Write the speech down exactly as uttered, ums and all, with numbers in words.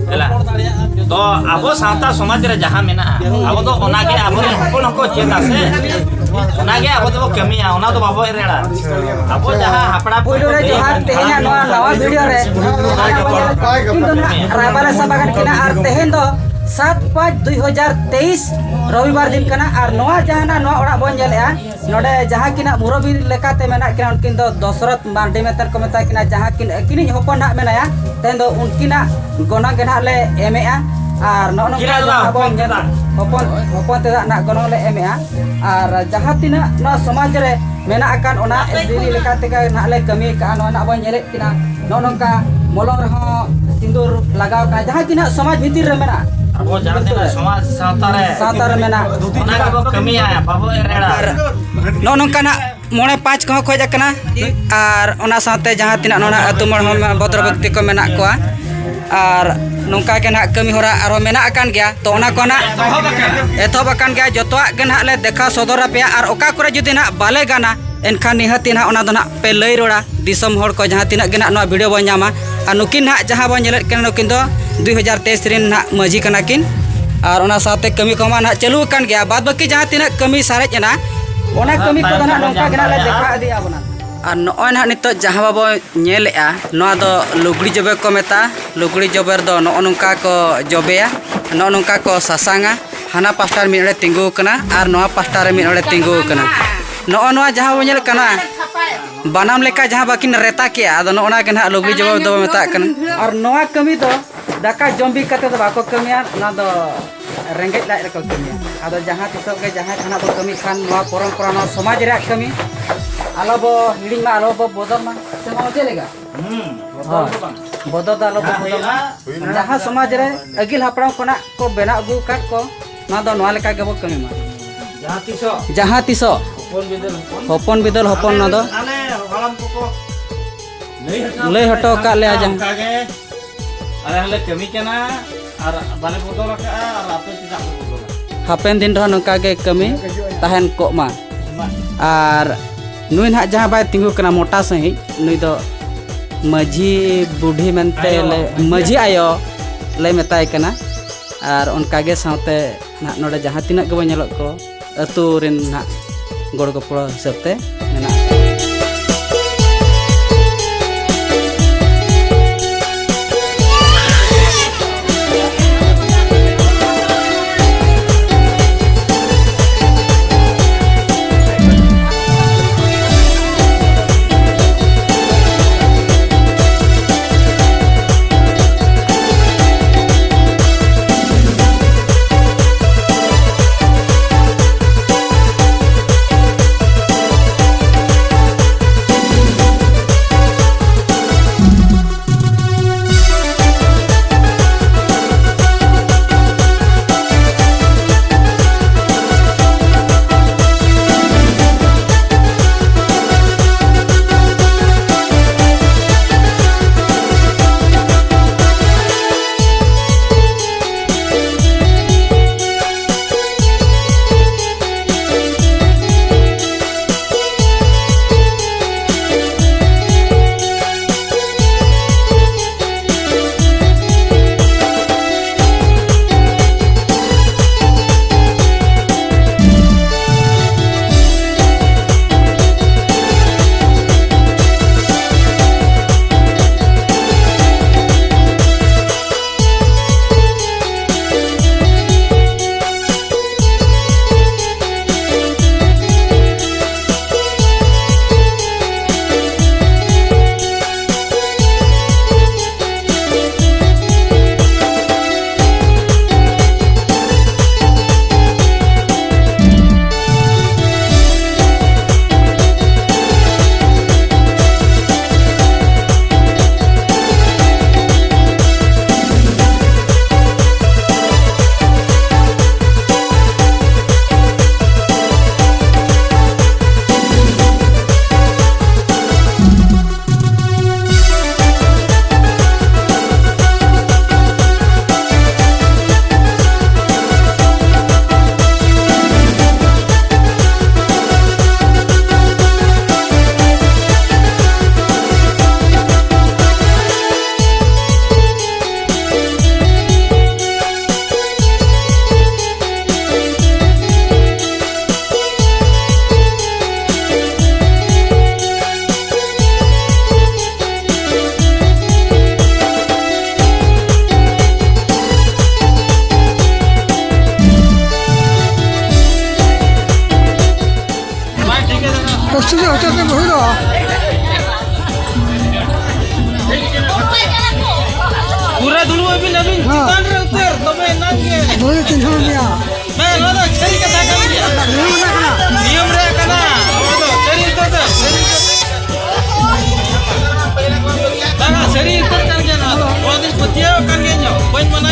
ᱫᱮᱞᱟ᱾ ᱛᱚ ᱟᱵᱚ ᱥᱟᱶᱛᱟ ᱥᱚᱢᱟᱡᱽ ᱨᱮ ᱡᱟᱦᱟᱸ ᱢᱮᱱᱟᱜᱼᱟ, ᱟᱵᱚ ᱫᱚ ᱚᱱᱟᱜᱮ ᱟᱵᱚᱨᱮᱱ ᱦᱚᱯᱚᱱ ᱦᱚᱸᱠᱚ ᱪᱮᱫᱟ ᱥᱮ, ᱚᱱᱟᱜᱮ ᱟᱵᱚ ᱫᱚᱵᱚ ᱠᱟᱹᱢᱤᱭᱟ, ᱚᱱᱟ ᱫᱚ ᱵᱟᱵᱚ ᱮᱲᱮᱲᱟ᱾ ᱟᱵᱚ ᱡᱟᱦᱟᱸ ᱦᱟᱯᱲᱟᱢ ᱯᱩᱭᱞᱩ ᱨᱮ ᱡᱚᱦᱟᱨ, ᱛᱮᱦᱮᱧᱟᱜ ᱱᱚᱣᱟ ᱱᱟᱣᱟ ᱵᱷᱤᱰᱤᱭᱳ ᱨᱮ ᱩᱱᱠᱤᱱ ᱫᱚ ᱱᱟᱜ ᱨᱟᱭᱵᱟᱨ ᱮ ᱥᱟᱵ ᱟᱠᱟᱫ ᱠᱤᱱᱟ ᱟᱨ ᱛᱮᱦᱮᱧ ᱫᱚ ᱥᱟᱛ ᱯᱟᱸᱪ ᱫᱩᱭ ᱦᱟᱡᱟᱨ ᱛᱮᱭᱤᱥ ᱨᱚᱵᱤᱵᱟᱨ ᱫᱤᱱ ᱠᱟᱱᱟ᱾ ᱟᱨ ᱱᱚᱣᱟ ᱡᱟᱦᱟᱸ ᱱᱟᱜ ᱱᱚᱣᱟ ᱚᱲᱟᱜ ᱵᱚᱱ ᱧᱮᱞᱮᱜᱼᱟ, ᱱᱚᱰᱮ ᱡᱟᱦᱟᱸ ᱠᱤᱱᱟᱜ ᱢᱩᱨᱚᱵᱤ ᱞᱮᱠᱟᱛᱮ ᱢᱮᱱᱟᱜ ᱠᱤᱱᱟ, ᱩᱱᱠᱤᱱ ᱫᱚ ᱫᱚᱥᱨᱚᱛᱷ ᱢᱟᱨᱰᱤ ᱢᱮᱱᱛᱮ ᱠᱚ ᱢᱮᱛᱟ ᱠᱤᱱᱟ᱾ ᱡᱟᱦᱟᱸ ᱠᱤᱱ ᱟᱹᱠᱤᱱᱤᱡ ᱦᱚᱯᱚᱱ ᱱᱟᱜ ᱢᱮᱱᱟᱭᱟ, ᱛᱮᱦᱮᱧ ᱫᱚ ᱩᱱᱠᱤᱱᱟᱜ ᱜᱚᱱᱚᱝ ᱜᱮ ᱱᱟᱜ ᱞᱮ ᱮᱢᱮᱜᱼᱟ᱾ ᱟᱨ ᱱᱚᱜᱼᱚ ᱱᱚᱝᱠᱟ ᱠᱤᱱᱟᱜ ᱫᱚ ᱡᱟᱦᱟᱸ ᱵᱚᱱ ᱦᱚᱯᱚᱱ ᱧᱮᱞ ᱪᱮᱫᱟᱜ? ᱦᱚᱯᱚᱱ, ᱦᱚᱯᱚᱱ ᱛᱮᱫᱟᱜ ᱱᱟᱜ ᱜᱚᱱᱚᱝ ᱞᱮ ᱮᱢᱮᱜᱼᱟ᱾ ᱟᱨ ᱡᱟᱦᱟᱸ ᱛᱤᱱᱟᱹᱜ ᱱᱚᱣᱟ ᱥᱚᱢᱟᱡᱽ ᱨᱮ ᱢᱮᱱᱟᱜ ᱟᱠᱟᱱ, ᱚᱱᱟ ᱤᱫᱤ ᱞᱮᱠᱟ ᱛᱮᱜᱮ ᱱᱟᱜ ᱞᱮ ᱠᱟᱹᱢᱤ ᱠᱟᱜᱼᱟ᱾ ᱱᱚᱜᱼᱚᱭ ᱱᱟᱜ ᱵᱚᱱ ᱧᱮᱞᱮᱫ ᱠᱤᱱᱟ, ᱱᱚᱜᱼᱚ ᱱᱚᱝᱠᱟ ᱢᱚᱞᱚᱝ ᱨᱮᱦᱚᱸ ᱥᱤᱸᱫᱩᱨ ᱞᱟᱜᱟᱣ ᱠᱟᱱᱟ, ᱡᱟᱦᱟᱸ ᱛᱤᱱᱟᱹᱜ ᱥᱚᱢᱟᱡᱽ ᱵᱷᱤᱛᱤᱨ ᱨᱮ ᱢᱮᱱᱟᱜᱼᱟ, ᱟᱵᱚ ᱡᱟᱦᱟᱸ ᱛᱤᱱᱟᱹᱜ ᱥᱚᱢᱟᱡᱽ ᱥᱟᱶᱛᱟ ᱨᱮ ᱥᱟᱶᱛᱟ ᱨᱮ ᱢᱮᱱᱟᱜ, ᱚᱱᱟ ᱜᱮᱵᱚ ᱠᱟᱹᱢᱤᱭᱟ, ᱵᱟᱵᱚ ᱮᱲᱮᱲᱟ᱾ ᱟᱨ ᱱᱚᱜᱼᱚ ᱱᱚᱝᱠᱟᱱᱟᱜ ᱢᱚᱬᱮ ᱯᱟᱸᱪ ᱠᱚᱦᱚᱸ ᱠᱚ ᱦᱮᱡ ᱟᱠᱟᱱᱟ, ᱟᱨ ᱚᱱᱟ ᱥᱟᱶᱛᱮ ᱡᱟᱦᱟᱸ ᱛᱤᱱᱟᱹᱜ ᱱᱚᱰᱮ ᱟᱹᱛᱩ ᱢᱚᱬᱮ ᱦᱚᱲ ᱵᱷᱚᱫᱨᱚ ᱵᱷᱚᱠᱛᱤ ᱠᱚ ᱢᱮᱱᱟᱜ ᱠᱚᱣᱟ, ᱟᱨ ᱱᱚᱝᱠᱟ ᱜᱮ ᱱᱟᱦᱟᱜ ᱠᱟᱹᱢᱤ ᱦᱚᱨᱟ ᱟᱨᱦᱚᱸ ᱢᱮᱱᱟᱜ ᱟᱠᱟᱱ ᱜᱮᱭᱟ᱾ ᱛᱚ ᱚᱱᱟ ᱠᱚ ᱱᱟᱦᱟᱜ ᱮᱛᱚᱦᱚᱵ ᱟᱠᱟᱱ ᱜᱮᱭᱟ, ᱡᱚᱛᱚᱣᱟᱜ ᱜᱮ ᱱᱟᱦᱟᱜ ᱞᱮ ᱫᱮᱠᱷᱟᱣ ᱥᱚᱫᱚᱨ ᱟᱯᱮᱭᱟ᱾ ᱟᱨ ᱚᱠᱟ ᱠᱚᱨᱮ ᱡᱩᱫᱤ ᱱᱟᱦᱟᱜ ᱵᱟᱞᱮ ᱜᱟᱱᱟ, ᱮᱱᱠᱷᱟᱱ ᱱᱤᱦᱟᱹᱛᱤ ᱱᱟᱦᱟᱜ ᱚᱱᱟ ᱫᱚ ᱱᱟᱦᱟᱜ ᱯᱮ ᱞᱟᱹᱭ ᱨᱚᱲᱟ ᱫᱤᱥᱚᱢ ᱦᱚᱲ ᱠᱚ, ᱡᱟᱦᱟᱸ ᱛᱤᱱᱟᱹᱜ ᱜᱮ ᱱᱟᱦᱟᱜ ᱱᱚᱣᱟ ᱵᱷᱤᱰᱤᱭᱳ ᱵᱚᱱ ᱧᱟᱢᱟ᱾ ᱟᱨ ᱱᱩᱠᱤᱱ ᱱᱟᱦᱟᱜ ᱡᱟᱦᱟᱸ ᱵᱚᱱ ᱧᱮᱞᱮᱫ ᱠᱤᱱᱟ, ᱱᱩᱠᱤᱱ ᱫᱚ ᱫᱩᱭ ᱦᱟᱡᱟᱨ ᱛᱮᱭᱤᱥ ᱨᱮᱱ ᱱᱟᱦᱟᱜ ᱢᱟᱹᱡᱷᱤ ᱠᱟᱱᱟ ᱠᱤᱱ᱾ ᱟᱨ ᱚᱱᱟ ᱥᱟᱶᱛᱮ ᱠᱟᱹᱢᱤ ᱠᱚᱢᱟ ᱱᱟᱦᱟᱜ ᱪᱟᱹᱞᱩ ᱟᱠᱟᱱ ᱜᱮᱭᱟ, ᱵᱟᱫ ᱵᱟᱹᱠᱤ ᱡᱟᱦᱟᱸ ᱛᱤᱱᱟᱹᱜ ᱠᱟᱹᱢᱤ ᱥᱟᱨᱮᱡ ᱮᱱᱟ, ᱚᱱᱟ ᱠᱟᱹᱢᱤ ᱠᱚᱫᱚ ᱱᱟᱦᱟᱜ ᱱᱚᱝᱠᱟ ᱜᱮ ᱱᱟᱦᱟᱜ ᱞᱮ ᱫᱮᱠᱷᱟᱣ ᱤᱫᱤᱭᱟ ᱵᱚᱱᱟ᱾ ᱟᱨ ᱱᱚᱜᱼᱚᱭ ᱱᱟᱦᱟᱜ ᱱᱤᱛᱚᱜ ᱡᱟᱦᱟᱸ ᱵᱟᱵᱚ ᱧᱮᱞᱮᱜᱼᱟ, ᱱᱚᱣᱟ ᱫᱚ ᱞᱩᱜᱽᱲᱤ ᱡᱚᱵᱮ ᱠᱚ ᱢᱮᱛᱟᱜᱼᱟ᱾ ᱞᱩᱜᱽᱲᱤ ᱡᱚᱵᱮ ᱨᱮᱫᱚ ᱱᱚᱜᱼᱚ ᱱᱚᱝᱠᱟ ᱠᱚ ᱡᱚᱵᱮᱭᱟ, ᱱᱚᱜᱼᱚ ᱱᱚᱝᱠᱟ ᱠᱚ ᱥᱟᱥᱟᱝᱟ᱾ ᱦᱟᱱᱟ ᱯᱟᱥᱴᱟ ᱨᱮ ᱢᱤᱫ ᱦᱚᱲᱮ ᱛᱤᱸᱜᱩ ᱟᱠᱟᱱᱟ ᱟᱨ ᱱᱚᱣᱟ ᱯᱟᱥᱴᱟ ᱨᱮ ᱢᱤᱫ ᱦᱚᱲᱮ ᱛᱤᱸᱜᱩ ᱟᱠᱟᱱᱟ᱾ ᱱᱚᱜᱼᱚ ᱱᱚᱣᱟ ᱡᱟᱦᱟᱸ ᱵᱚ ᱧᱮᱞᱮᱫ ᱠᱟᱱᱟ, ᱵᱟᱱᱟᱢ ᱞᱮᱠᱟ ᱡᱟᱦᱟᱸ ᱵᱟᱹᱠᱤᱱ ᱨᱮᱛᱟ ᱠᱮᱜᱼᱟ, ᱟᱫᱚ ᱱᱚᱜᱼᱚ ᱱᱚᱣᱟ ᱜᱮ ᱱᱟᱦᱟᱜ ᱞᱩᱜᱽᱲᱤ ᱡᱚᱵᱮ ᱫᱚᱵᱚ ᱢᱮᱛᱟᱜ ᱠᱟᱱᱟ᱾ ᱟᱨ ᱱᱚᱣᱟ ᱠᱟᱹᱢᱤ ᱫᱚ ᱫᱟᱠᱟ ᱡᱚᱢ ᱵᱤ ᱠᱟᱛᱮ ᱫᱚ ᱵᱟᱠᱚ ᱠᱟᱹᱢᱤᱭᱟ, ᱚᱱᱟ ᱫᱚ ᱨᱮᱸᱜᱮᱡ ᱞᱟᱡ ᱨᱮᱠᱚ ᱠᱟᱹᱢᱤᱭᱟ᱾ ᱟᱫᱚ ᱡᱟᱦᱟᱸ ᱛᱤᱥᱚᱜ ᱜᱮ ᱡᱟᱦᱟᱸᱭ ᱛᱷᱟᱱᱟ ᱵᱚ ᱠᱟᱹᱢᱤ ᱠᱷᱟᱱ, ᱱᱚᱣᱟ ᱯᱚᱨᱚᱢᱯᱚᱨᱟ, ᱱᱚᱣᱟ ᱥᱚᱢᱟᱡᱽ ᱨᱮᱭᱟᱜ ᱠᱟᱹᱢᱤ ᱟᱞᱚ ᱵᱚ ᱦᱤᱲᱤᱧ ᱢᱟ, ᱟᱞᱚ ᱵᱚ ᱵᱚᱫᱚᱞ ᱢᱟ᱾ ᱥᱮ ᱢᱟ ᱪᱮᱫ ᱞᱮᱠᱟ? ᱦᱩᱸ, ᱵᱚᱫᱚᱞ ᱫᱚ ᱵᱟᱝ᱾ ᱵᱚᱫᱚᱞ ᱫᱚ ᱟᱞᱚ ᱵᱚ ᱡᱟᱦᱟᱸ ᱵᱚᱫᱚᱞ ᱢᱟ᱾ ᱦᱩᱭᱩᱜᱼᱟ, ᱦᱩᱭᱩᱜᱼᱟ᱾ ᱡᱟᱦᱟᱸ ᱥᱚᱢᱟᱡᱽ ᱨᱮ ᱟᱹᱜᱤᱞ ᱦᱟᱯᱲᱟᱢ ᱠᱷᱚᱱᱟᱜ ᱠᱚ ᱵᱮᱱᱟᱣ ᱟᱹᱜᱩ ᱟᱠᱟᱫ ᱠᱚ, ᱱᱚᱣᱟ ᱫᱚ ᱱᱚᱣᱟ ᱞᱮᱠᱟ ᱜᱮᱵᱚ ᱠᱟᱹᱢᱤ ᱢᱟ᱾ ᱡᱟᱦᱟᱸ ᱛᱤᱥᱚᱜ ᱡᱟᱦᱟᱸ ᱛᱤᱥᱚᱜ ᱦᱚᱯᱚᱱ ᱵᱤᱫᱟᱹᱞ ᱦᱚᱯᱚᱱ, ᱦᱚᱯᱚᱱ ᱵᱤᱫᱟᱹᱞ ᱦᱚᱯᱚᱱ ᱟᱞᱮ, ᱱᱚᱣᱟ ᱫᱚ ᱟᱞᱮ ᱦᱟᱲᱟᱢ ᱠᱚᱠᱚ ᱞᱟᱹᱭ ᱦᱚᱴᱚ ᱞᱟᱹᱭ ᱦᱚᱴᱚ ᱟᱠᱟᱫ ᱞᱮᱭᱟ ᱡᱟᱦᱟᱸ ᱚᱱᱠᱟ ᱜᱮ ᱟᱞᱮ ᱦᱚᱸᱞᱮ ᱠᱟᱹᱢᱤ ᱠᱟᱱᱟ, ᱟᱨ ᱵᱟᱞᱮ ᱵᱚᱫᱚᱞ ᱟᱠᱟᱫᱼᱟ, ᱟᱨ ᱟᱯᱮ ᱪᱮᱫᱟᱜ ᱯᱮ ᱵᱚᱫᱚᱞᱟ? ᱦᱟᱯᱮᱱ ᱫᱤᱱ ᱨᱮᱦᱚᱸ ᱱᱚᱝᱠᱟ ᱜᱮ ᱠᱟᱹᱢᱤ ᱛᱟᱦᱮᱱ ᱠᱚᱜ ᱢᱟ᱾ ᱟᱨ ᱱᱩᱭ ᱱᱟᱦᱟᱜ ᱡᱟᱦᱟᱸ ᱵᱟᱭ ᱛᱤᱸᱜᱩ ᱠᱟᱱᱟ ᱢᱚᱴᱟ ᱥᱟᱺᱦᱤᱡ, ᱱᱩᱭ ᱫᱚ ᱢᱟᱹᱡᱷᱤ ᱵᱩᱰᱷᱤ ᱢᱮᱱᱛᱮ ᱟᱭᱳ᱾ ᱞᱮ, ᱢᱟᱹᱡᱷᱤ ᱟᱭᱳ, ᱞᱮ ᱢᱮᱛᱟᱭ ᱠᱟᱱᱟ᱾ ᱟᱨ ᱚᱱᱠᱟᱜᱮ ᱥᱟᱶᱛᱮ ᱱᱟᱦᱟᱜ ᱱᱚᱰᱮ ᱡᱟᱦᱟᱸ ᱛᱤᱱᱟᱹᱜ ᱜᱮᱵᱚᱱ ᱧᱮᱞᱚᱜ ᱠᱚ, ᱟᱹᱛᱩ ᱨᱮᱱ ᱱᱟᱦᱟᱜ ᱜᱚᱲᱚ ᱜᱚᱯᱚᱲᱚ ᱦᱤᱥᱟᱹᱵ ᱛᱮ ᱢᱮᱱᱟᱜ ᱠᱚᱣᱟ᱾ ᱟᱹᱵᱤᱱ, ᱟᱹᱵᱤᱱ ᱦᱮᱸ᱾ ᱪᱮᱛᱟᱱ ᱨᱮ ᱩᱛᱟᱹᱨ, ᱛᱚᱵᱮ ᱮᱱᱟᱝ ᱜᱮ᱾ ᱱᱩᱭ ᱪᱤᱱᱦᱟᱹᱣ ᱜᱮᱭᱟ᱾ ᱵᱟᱝ, ᱱᱚᱣᱟ ᱫᱚ ᱥᱟᱹᱨᱤ ᱠᱟᱛᱷᱟ ᱠᱟᱱ ᱜᱮᱭᱟ᱾ ᱱᱤᱭᱚᱢ ᱨᱮ ᱠᱟᱱᱟ᱾ ᱱᱤᱭᱚᱢ ᱨᱮ ᱠᱟᱱᱟ᱾ ᱱᱚᱣᱟ ᱫᱚ ᱥᱟᱹᱨᱤ ᱩᱛᱟᱹᱨ ᱫᱚ, ᱥᱟᱹᱨᱤ ᱩᱛᱟᱹᱨ᱾ ᱵᱟᱝᱟ, ᱥᱟᱹᱨᱤ ᱩᱛᱟᱹᱨ ᱠᱟᱱ ᱜᱮᱭᱟ ᱱᱚᱣᱟ ᱫᱚ᱾ ᱱᱚᱣᱟ ᱫᱚᱧ ᱯᱟᱹᱛᱭᱟᱹᱣ ᱟᱠᱟᱱ ᱜᱮᱭᱟ ᱤᱧ ᱦᱚᱸ᱾ ᱵᱟᱹᱧ ᱢᱟᱱᱟ